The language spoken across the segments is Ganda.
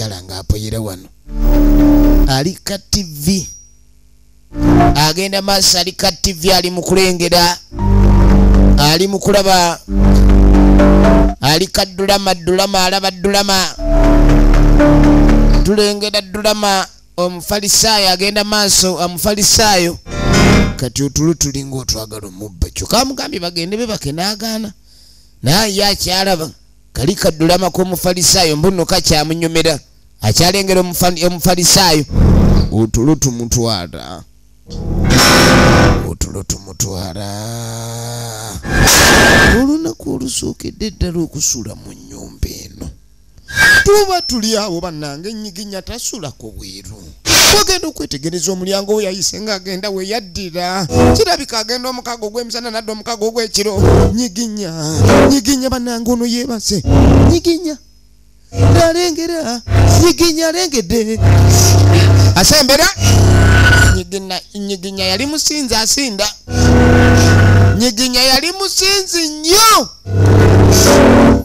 Omukyala ng'apoyera wano ali ka TV, agenda maaso, ali ka TV, ali mu kulengera, ali mu kulaba, ali ka drama, drama, alaba drama, tulengera drama. Omufalisaayo agenda maaso, omufalisaayo kati otulo tulinga otwagala omubba, kyokka amugambye bagende bebake n'agaana, naye ye akyalaba kali ka drama k'omufalisaayo, mbuno kakyamunyumira, akyalengera omufalisaayo, otulo tumutwala, otulo tumutwala. Olunaku olusookedde ddala okusula mu nnyumba eno, tuba tuli awo bannange, ennyiginya tasulako bweru. Wagenda okwetegereza omulyango we yayise ng'agenda we yaddira, kirabika agenda omukago ogw'emisana nadda omukago ogw'ekiro. Nyiginya, nyiginya bannange, ono yeebase, nyiginya alengera, nyiginya alengedde, asembera. Nyiginya, nyiginya yali musinzi, asinda. Nyiginya yali musinzi nnyo.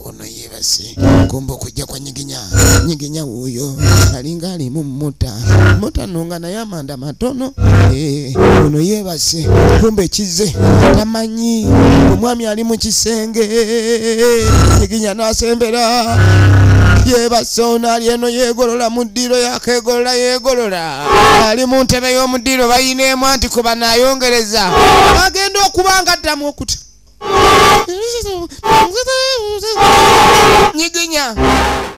Ono yeebase, kumba okujja kwa nyiginya, nyiginya wuuyo alinga alimu muta muta nno nga naye amanda matono. Ono yeebase, kumba ekize tamanyi, omwami ali mu kisenge. Nyiginya n'asembera, yeebase ono ali eno yeegolola mu ddiiro, yakeegolola, yeegolola, ali mu ntebe y'omu ddiiro, bayina emu anti kuba naayongereza, agenda okuba nga addamu okuta nyiginya.